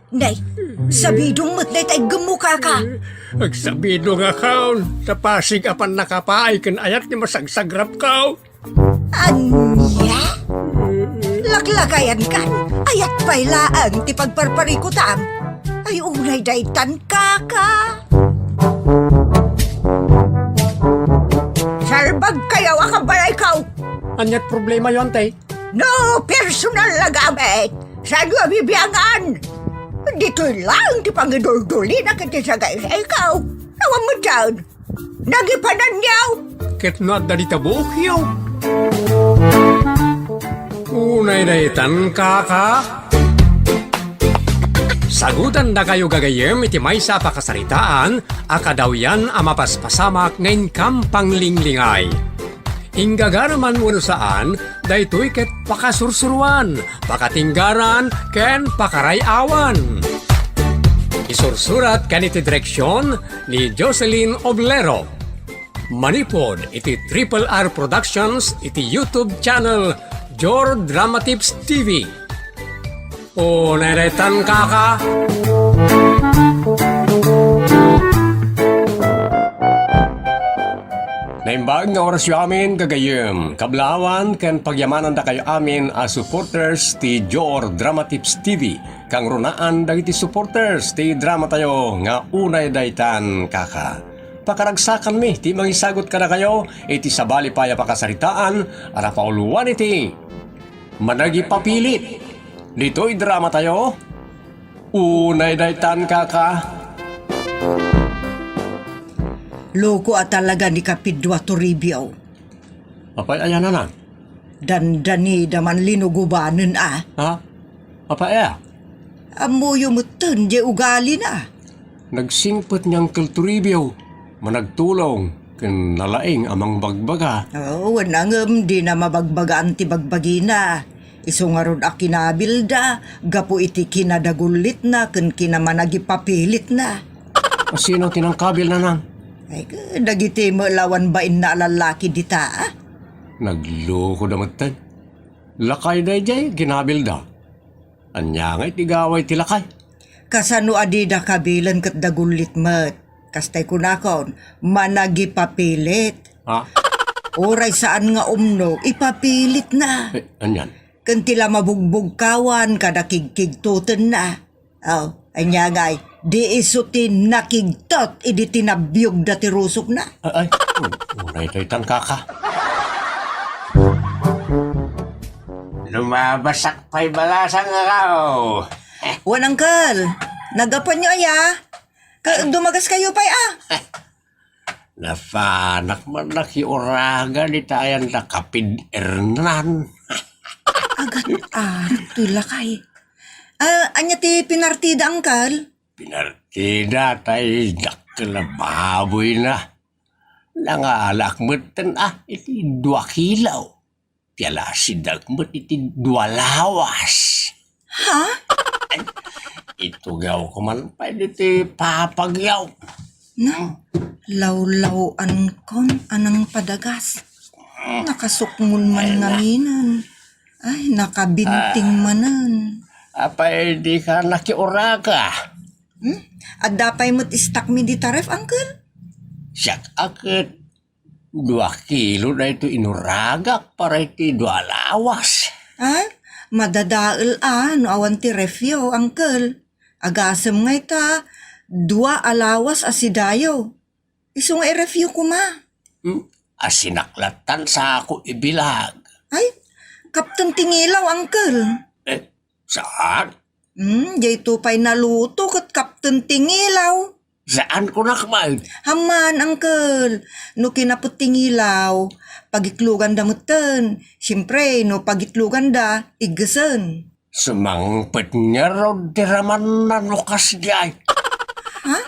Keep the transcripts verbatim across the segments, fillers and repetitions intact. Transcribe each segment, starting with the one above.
Nay, sabidong met dayta iggemmo, kaka. Agsabidongakon, ta pasig a pannakapaay ken ayat ti masagsagrapko. Ania? Laklakayankan, ayat pay laeng ti pagparparikutam. Ay, unay daytan, kaka. Salbagkayo a kabalayko. Ania't problemayo, Antay? No personal a gamit, saanyo a bibiangan? Ditoy laeng ti pangiduldulina ket ti sagaysayko. Awan met dayta. Nagipananyo. Ket no adda dita buokyo. Unay daytan, kaka. Sagutandakayo gagayyem iti maysa a pakasaritaan a kadawyan a mapaspasamak nga inkam panglinglingay. Inggagara man wenno saan, daytoy ket pakasursuroan, pakatinggaran, ken pakaray-awan. Isursurat ken iti direksion ni Jocelyn Oblero. Manipud iti Triple R Productions iti YouTube channel Jor Dramatips T V. O, nairetan, kaka. Naimbag nga orasyo amin, gagayyem, kablawan, ken pagyamanandakayo amin a supporters ti Jor Dramatips T V, kangrunaan dagiti supporters ti dramatayo nga unay daytan, kaka. Pakaragsakanmi ti mangisagut kadakayo iti sabali pay a pakasaritaan a napauluan iti Managipapilit. Ditoy dramatayo, unay daytan, kaka. Loko a talaga ni Kapidua Toribio. Apay aya, nanang? Dandanida man linugubanen a. Ha? Apay aya? Ammoyo metten diay ugalina. Nagsingpet ni Uncle Toribio, managtulong, ken nalaing a mangbagbaga. Oo, wen ngem dina mabagbagaan ti bagbagina. Isu ngarud a kinabilda gapu iti kinadagullitna ken kinamanagipapilitna. Asino ti nangkabil, nanang? Ay, ke-, dagiti met la awan bainna a lallaki dita, a? Naglukoda metten. Lakay daydiay kinabilda. Ania ngay ti gaway ti lakay? Kasano a dida kabilen ket dagullit met? Kastay kunakon, managipapilit. Ha? Uray saan nga umno, ipapilitna. Eh, anian? Ken ti la mabugbugkawan kada kigkigtotenna. Aw, ania ngay, di isu ti nakigtot idi tinabiogda ti rusokna? Ay, ay, un-, unay daytan, kaka. Lumabasak pay balasang, akaw. Wen, Uncle. Naggapuanyo aya? Ka-, dumagaskayo pay, a? Napanak man nakiuragan ita ayan da kapid-ernan. Agat-arat toy lakay. A, ania ti pinartida, Uncle? Pinartida tay dakkel a baboyna. Nangalaak metten, a, iti dua kilo. Ti alasidek met iti dua lawas. Ha? Ay, itugawko man pay ditoy papagyaw. Na, lawlaw-ankon a nangpadagas. Nakasukmol man ngaminen. Ay, nakabinting manen. Apay dika nakiuraga? Hmm? Adda pay met stock mi dita ref, Uncle? Siak a ket dua kilo daytoy inuragak para iti dua lawas. A? Madadael a no awan ti refyo, Uncle. Agasem ngay ta dua a lawas a sidayo. Isu nga irefyo koma. Hmm? Asinak lattan sako ibilag. Ay, kapten ti ngilaw, Uncle. Eh, saan? Hmm, dayto pay naluto ket kapten ti ngilaw. Saan kunak man? Amman, Uncle, no kinapet ti ngilaw, pagitloganda metten. Siempre, no pagitloganda, iggesen. Sumangpet ngarud ti ramanna no kasdiay. Ha?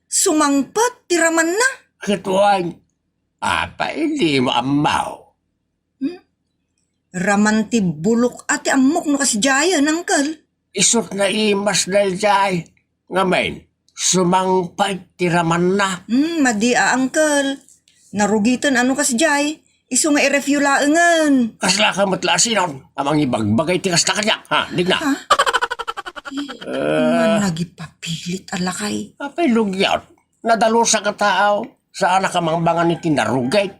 Sumangpet ti ramanna? Ket wen, apay dimo ammo? Hmm? Raman ti bulok a ti ammok no kasdiayen, Uncle. Isut naimas daydiay. Ngamin, sumangpet ti ramanna. Hmm, madi a, Uncle. Narugiten a no kasdiay. Isu nga irefyo laengen. Kasla ka met la a sinon a mangibagbagay ti kasta kaniak, ha? Digna? Ha? Nga nagipapilit a lakay. Apay lugiat, nadalusak a tao, saanak a mangbangan iti narugit.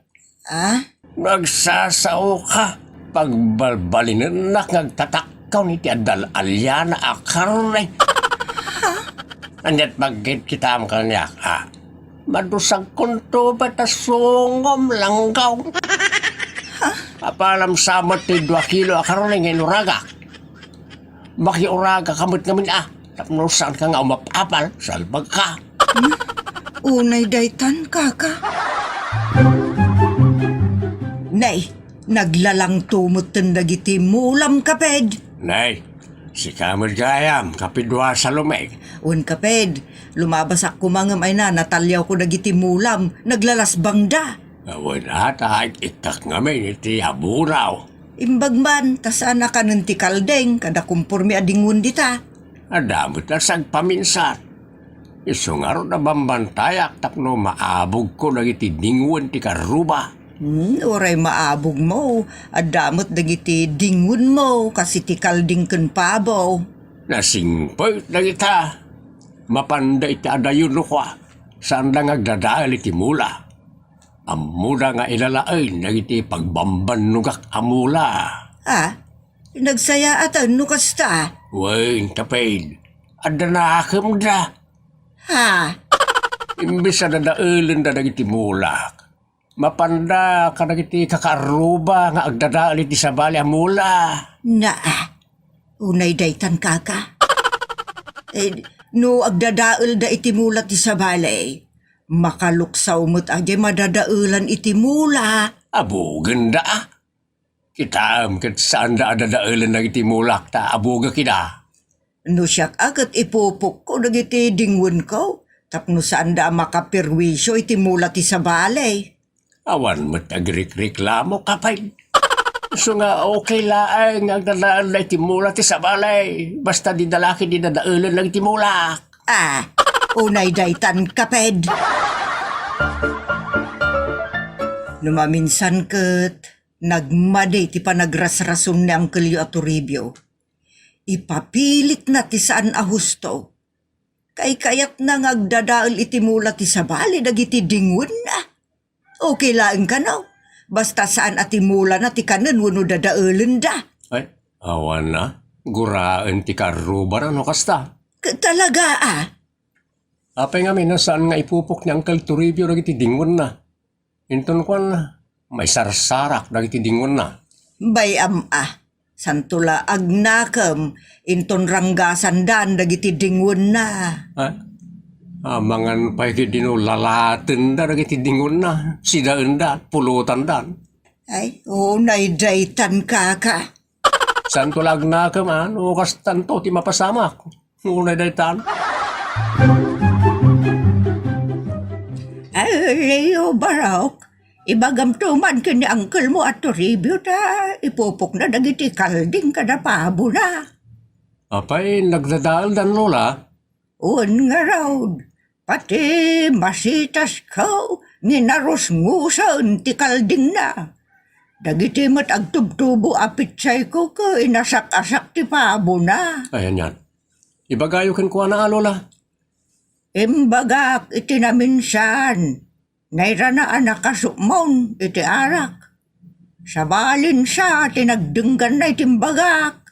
Ah? Nagsasaoka, pagbalbalinennak nga agtatakkaw iti adda al-aliana a karne. Aniat pagkitkitam kaniak, a? Madusagkonto met a sungom langgaw. Apalam sa met ti dua kilo a karne nga inuragak. Makiuragak ka met ngamin, a? Tapno saanka nga umap-apal, salbagka. Unay daytan, kaka. Nay, naglalangto metten dagiti mulam, kaped. Nay, sika met gayam, kapidua Salome. Wen, kaped, lumabasak koma ngem ay na, nataliawko dagiti mulam, naglalasbangda. Awan ata, iktak ngamin iti abunaw. Imbag man, ta saan a kanen ti kalding, kada kumpormi a dingwen dita. Adda met a sagpaminsan. Isu ngarud a bambantayak tapno maabogko dagiti dingwen ti karruba. Hmm, uray maabogmo, adda met dagiti dingwenmo, kas iti kalding ken pabo. Nasingpet dagita. Mapanda iti adayon no kua, saanda nga agdadael iti mula. Ammoda nga ilalaen dagiti pagbambannogak a mula. Ah, nagsayaatan no kasta? Wen, tapid, adda nakemda. Ha? Imbes a dadaelenda dagiti mulak, mapanda kadagiti kakaarruba nga agdadael iti sabali a mula. Naa, unay daytan, kaka. Eh, no agdadaelda iti mula ti sabali, makaluksaw met a diay madadaelan iti mula. Abogenda. Kitaem ket saanda a dadaelen dagiti mulak ta abogek ida. No siak a ket ipupokko dagiti dingwenko tapno saanda a makaperwisio iti mula ti sabali. Awan met agrikreklamo, kapay. Isu nga okay laeng nga agdadaelda iti mula ti sabali, basta dida la ketdi dadaelen dagiti mulak. Ah, unay daytan, kaped. No maminsan ket, nagmadi ti panagrasrason ni angkelyo a Toribio. Ipapilitna ti saan a husto. Kaykayatna nga agdadael iti mula ti sabali dagiti dingwenna. Okay laeng kano, basta saan a ti mulana ti kanen wenno dadaelenda. Ay, awan a, guraen ti karrubana no kasta. Ket talaga a? Apay ngamin a saan nga ipupok ni Uncle Toribio dagiti dingwenna? Inton kuan, maisarsarak dagiti dingwenna. Bay-am a, santo la agnakem, inton ranggasandan dagiti dingwenna. Ah, amangan pay ketdi no lalatenda dagiti dingwenna, sidaenda, pulutandan. Ay, unay daytan, kaka. Santo la agnakem, a, no kastanto ti mapasamak. Unay daytan. Ay, Leo Barok, ibagamto man ken ni angkelmo a Toribio ta ipupokna dagiti kalding kada pabona. Apay, nagdadaeldan, Lola? Wen ngarud, pati masitasko nga inarusngosen ti kaldingna. Dagiti met agtubtubo a pitsayko ket inasak-asak ti pabona. Ay, anian? Ibagayo kenkuana a, Lola. Imbagak iti naminsan, nairana a nakasukmon iti arak. Sabalinsa ti nagdengganna iti imbagak.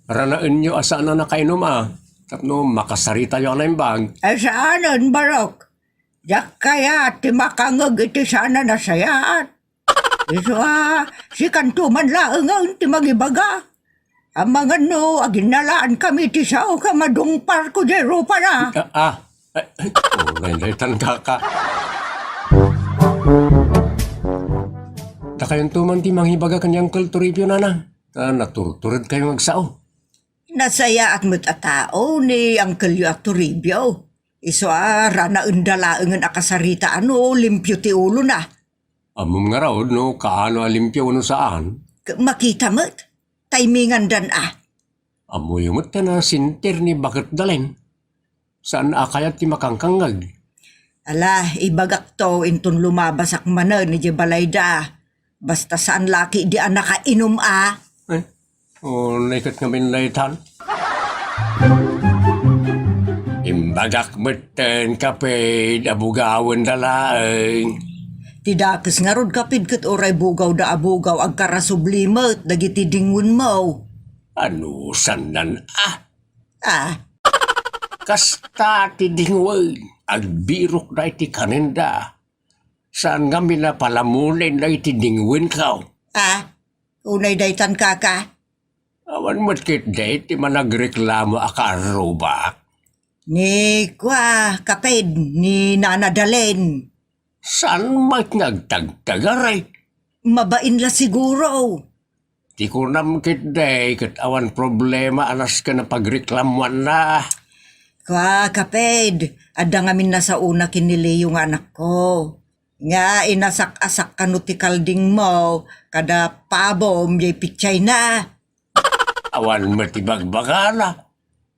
Ranaenyo a saan a nakainom a, tapno makasaritayo a naimbag. Ay, saanen, Barok. Diak kayat ti makangeg iti saan a nasayaat. Isu a, sikanto man laengen ti mangibaga. Amangan no aginnalaankami iti sao ket madungparko diay rupana. Ah, ah. Ay, ay, uray daytan, kaka. Dakayonto man ti mangibaga ken ni Uncle Toribio, nana. Ta naturturedkayo nga agsao. Nasayaat met a tao ni angkelyo a Toribio. Isu a, ranaenda laengen a kasaritaan no limpio ti ulona. Ammom ngarud no kaano a limpio wenno saan? Ket makita met. Taymingandan a. Ammoyo met ta nasinter ni Baket Dalen. Saan a kayat ti makangkangngeg. Ala, ibagakto inton lumabasak manen idiay balayda. Basta saan la ketdi a nakainom a. Eh, o, naiket ngamin daytan. Imbagak metten, kaped, a bugawenda laeng. Ti dakes ngarud, kaped, ket uray bugawda a bugaw, agkarasubli met dagiti dingwenmo. Anusannan a? Ah. Kasta ti dingwen, agbirokda iti kanenda. Saan ngamin a palamunen dagiti dingwenko. Ah, unay daytan, kaka? Awan met ketdi ti managreklamo a kaarrubak? Ni kua, kaped, ni Nana Dalen. Saan met nga agtagtagari? Mabain la siguro. Ti kunam ketdi ket awan problema a nasken a pagreklamuanna. Kua, kaped, adda ngamin nasaona ken ni Leo nga anakko. Nga inasak-asak kano ti kaldingmo kada pabom jay pitsayna. Awan met ibagbagana.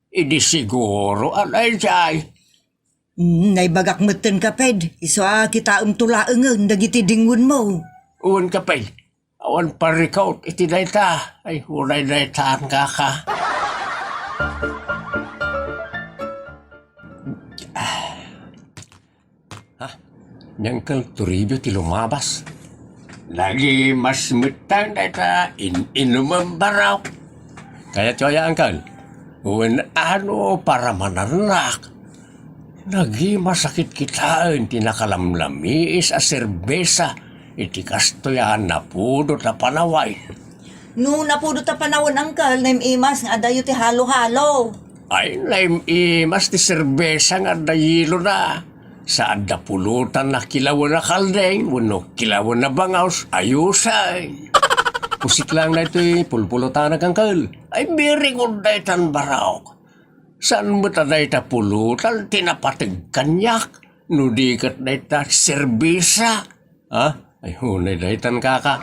Idi siguro a daydiay. Mm, naibagak metten, kaped. Isu a kitaemto laengen dagiti dingwenmo. Wen, kaped. Awan parikot iti dayta. Ay, unay daytan, kaka. Ha? Ni Uncle Toribio ti lumabas. Nagimas metten dayta in-inumem, Barok. Kayatyo aya, Uncle? Wen ano, paramanannak. Nagimas a kitkitaen ti nakalamlamiis a serbesa iti kastoy a napudot a panawen. No napudot a panawen, Uncle, naim-imas nga adayo ti halo-halo. Ay, naim-imas ti serbesa nga adda yelona. Sa adda pulotan a kilawen a kalding wenno kilawen a bangaws, ayusen. Pusik lang daytoy pulpulotanak, Uncle. Ay, biringon daytan, Barok. Saan met a dayta pulotan ti napateg kaniak, no di ket dayta serbesa? Ha? Ay, unay daytan, kaka.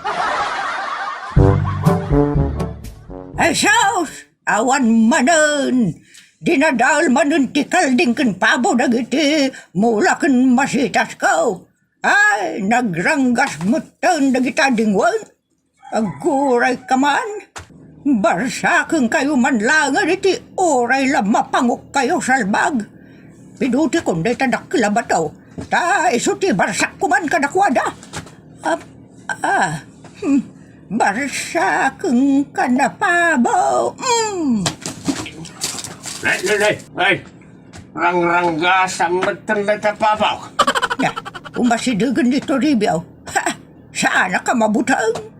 Ay, sus! Awan manen! Dinadael manen ti kalding ken pabo dagiti mula ken masitasko. Ay, nagranggas metten dagita dingwen. Aguray ka man. Barsakenkayo man laengen iti uray la mapangokkayo salbag. Pidutikon dayta dakkel a bato, ta isu ti barsakko man kadakuada. Ah, ah, hmm, barsakenka na, pabo. Hmm. Nay, nay, nay, nay. Rangranggasam metten dayta pabo. Ya, umasidegen ni Toribio. Ha, saanak a mabuteng.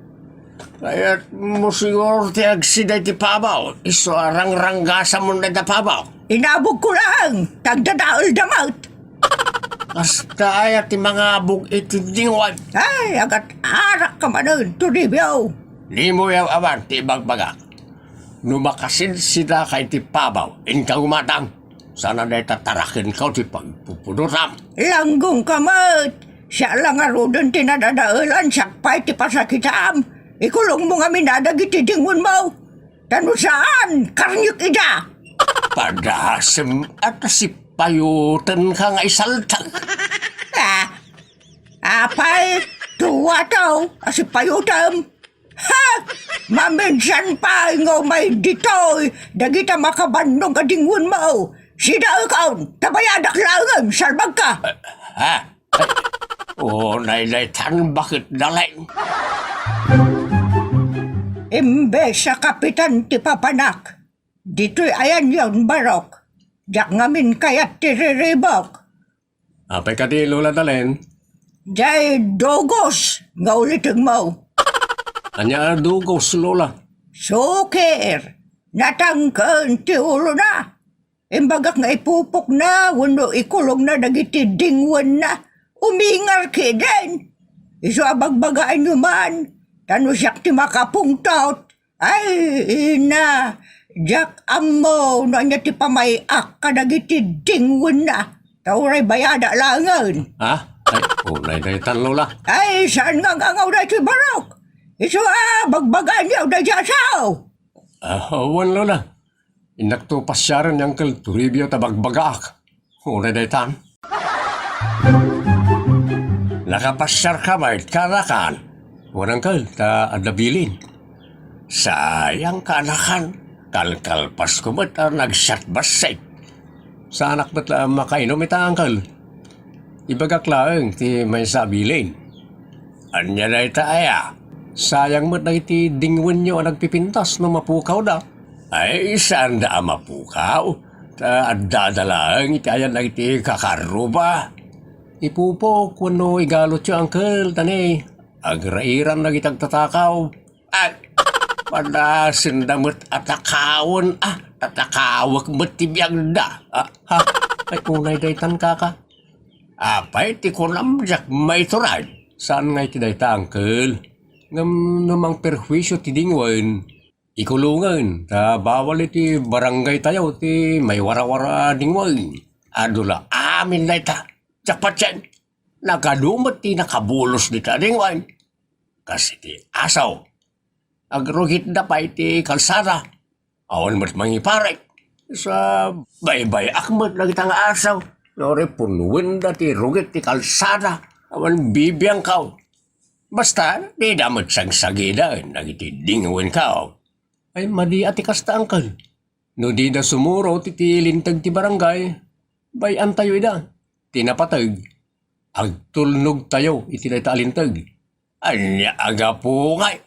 Kayatmo siguro ti agsida iti pabo. Isu a rangranggasamon dayta pabo. Inabogko laeng, ta agdadaelda met. Kasta aya ti mangabog iti dingwen? Ay, agat-arak ka manen, Toribio. Dimo yaw-awan ti ibagbagak. No makasidsidaka iti pabo, inka umatang. Saan a dayta tarakenko ti pagpupudotam. Langgongka met! Siak la ngaruden ti nadadaelan, siak pay ti pasakitam. Ikulongmo ngamin a dagiti dingwenmo. Ta no saan, karniek ida. Padasem a ta sipayotenka nga isaltag. Ah, apay, tuataw a sipayotem. Ha! Maminsan pay nga umay ditoy dagita makabannong a dingwenmo. Sidaekon, ta bayadak laengen, salbagka. Ha? Ay, unay daytan, baket, Dalen. Imbes a kapitan ti papanak, ditoy ayanyon, Barok. Diak ngamin kayat ti riribok. Apay kadi, Lola Dalen? Jay dugos nga ulitengmo. Ania a dugos, Lola? Sukir, natangken ti ulona. Imbagak nga ipupokna wenno ikulongna dagiti dingwenna. Umingar kiden. Isu a bagbagaenyo man, ta no siak ti makapungtot, ay, ina, diak ammo no ania ti pamay-ak kadagiti dingwenna, ta uray bayada laengen. Ha? Ay, unay daytan, Lola. Ay, saan nga angangaw daytoy, Barok? Isu a bagbagaenyo daydiay a sao. Ah, wen, Lola. Innakto pasiaren ni Uncle Toribio ta bagbagaak. Unay daytan. Nakapasiarka met kanakan? Wen, Uncle, ta adda bilin. Sayang, kanakan. Kalkalpasko met a nagsiatbassit. Saanak met la a makainum ita, Uncle. Ibagak laeng ti maysa a bilin. Ania dayta aya? Sayang met dagiti dingwenyo a nagpipintas no mapukawda. Ay, saanda a mapukaw. Ta addada laeng iti ayan dagiti kakarruba. Ipupok wenno igalotyo, Uncle, ta ne, agrairan dagiti agtatakaw. Ay, padasenda met a takawen, a, ta takawek met ti biagda. A, ha? Ay, unay daytan, kaka. Apay ti kunam, diak maituray? Saan nga iti dayta, Uncle. Ngem no mangperhuisio ti dingwen, ikulongen, ta bawal iti barangaytayo ti maiwarawara a dingwen. Adu la amin dayta. Diak patien. Nagadu met ti nakabulos dita dingwen. Kas iti asaw. Agrugitda pay ti kalsada. Awan met mangiparek. Sa baybay-ak met dagita nga asaw. No ripunwenda ti rugit ti kalsada. Awan bibiangkaw. Basta, dida met sagsagidaen dagiti dingwenkaw. Ay, madi a ti kasta, Uncle. No dida sumurot iti linteg ti barangay, bay-antayo ida. Ti napateg, agtulnogtayo iti dayta a linteg. Ania a gapu ngay?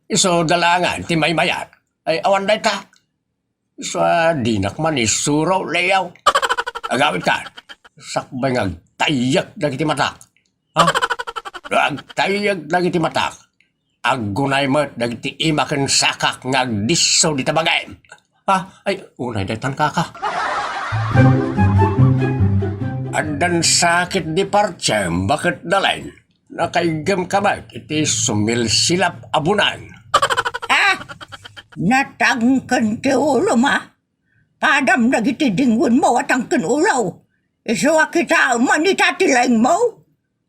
Isu dalangan ti maymayat. Ay, awan dayta. Isu a dinak man isuro, Leo. Agawidka. Sakbay nga agtayyek dagiti matak. Ha? No agtayyek dagiti matak, aggunay met dagiti ima ken sakak nga agdisso dita bagim. Ha? Ay, unay daytan, kaka. Addan sakit di partem, baket dalen. Nakaiggem ka met iti sumilsilap a bunang. Ah! Natangken ti ulom, a? Padam dagiti dingwenmo a tangken ulo. Isu a kitaem man ita ti laingmo.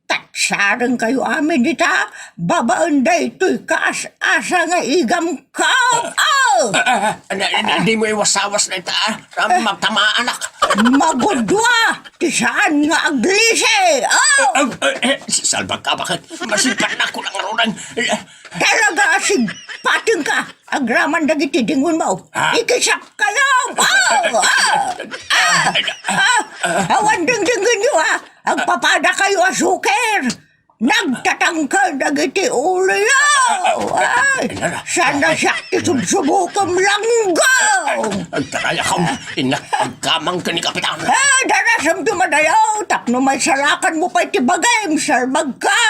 Tatsarengkayo amin ita babaen daytoy kaas-asa nga igamko. Ah! Ah, ah, ah, di, di mo iwasawas na ita, ah. Ah, magtamaanak. Magudua ti saan nga aglisi. Ah! Ah, ah, eh, salbag ka, bakit? Masipat na ko lang, Ronan. Eh, talaga, sigpating ka. Agraman dagiti dingwenmo. Ah. Ikisap kayo! Ah! Ah! Ah! Ah! Awan dingdinggenyo, ah! Agpapada kayo a suker! Nagtatangkal dagiti uloyo! Ay, sana siak ti subsubukem, langgam! Agtarayakam, inak, agkamang ken ni Kapitan! Ah, darasem ti madayaw, tapno maisalakan mo pay ti bagim, salbag ka!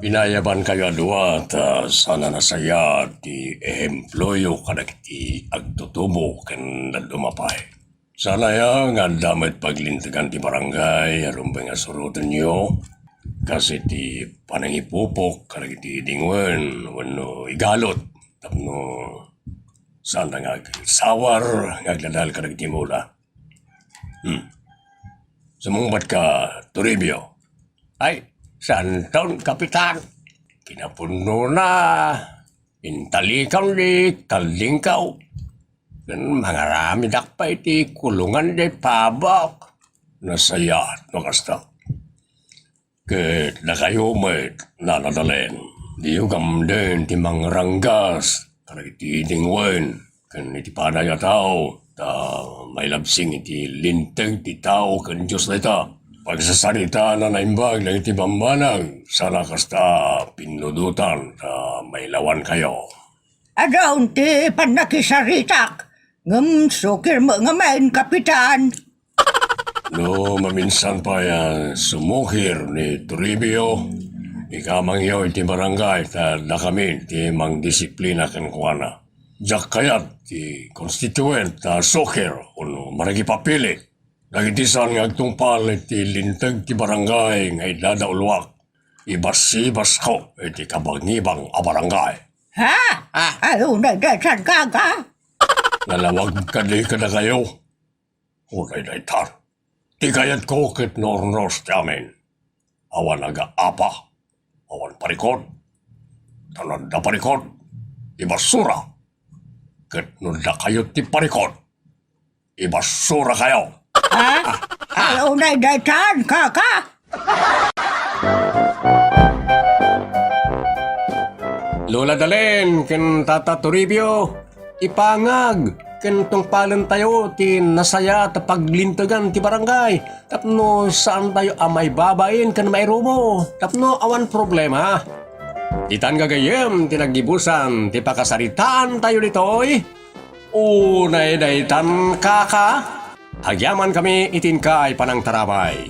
Pinayaban kayo a dua, ta saan a nasayaat ti ehemployo kadagiti agtutubo ken dadduma pay. Saan aya nga adda met paglintegan ti barangay a rumbeng a surotenyo, kas iti panangipupok kadagiti dingwen wenno igalot tapno saan nga agsawar nga agdadal kadagiti mula. Hmm. Sumungbat ka, Toribio. Ay, santon, Kapitan. Kinapudnona, intalikam di kaldingkaw. Ken mangaramidak pay ti kulungan di pabok. Nasayaat no kasta. Ket dakayo met, Nana Dalen, diyo gamden ti mangranggas kadagiti dingwen ken iti panayo a tao, ta mailabsing iti linteg ti tao ken Dios dayta. Pagsasaritaan a naimbag dagiti bambanag, saan a kasta pinnudotan ta mailawankayo. Adun ti pannakisaritak, ngem sukir met ngamin, Kapitan. No maminsan pay a sumukir ni Toribio, ikamangyo iti barangay ta dakami ti mangdisiplina kenkuana. Diak kayat ti konstituent a sukir wenno marikipapili dagiti saan nga agtungpal iti linteg ti barangay nga idadauluak. Ibasibasko iti kabangibang a barangay. Ha? Ah. Ay, unay daytan, kaka? Nalawag kadi kadakayo. Unay daytan. Ti kayatko ket no urnos ti amin. Awan aga-apa, awan parikot. Ta no adda parikot, ibasura. Ket no dakayo ti parikot, ibasura kayo. Ha? Ay, unay daytan, kaka? Lola Dalen ken Tata Toribio, ipangag! ken tungpalentayo ti nasayaat a paglintegan ti barangay tapno saantayo a maibabain ken mairubo tapno awan problema. Ditan gagayyem ti naggibusan ti pakasaritaantayo ditoy. Unay daytan, kaka, agyamankami iti inkay panangtarabay.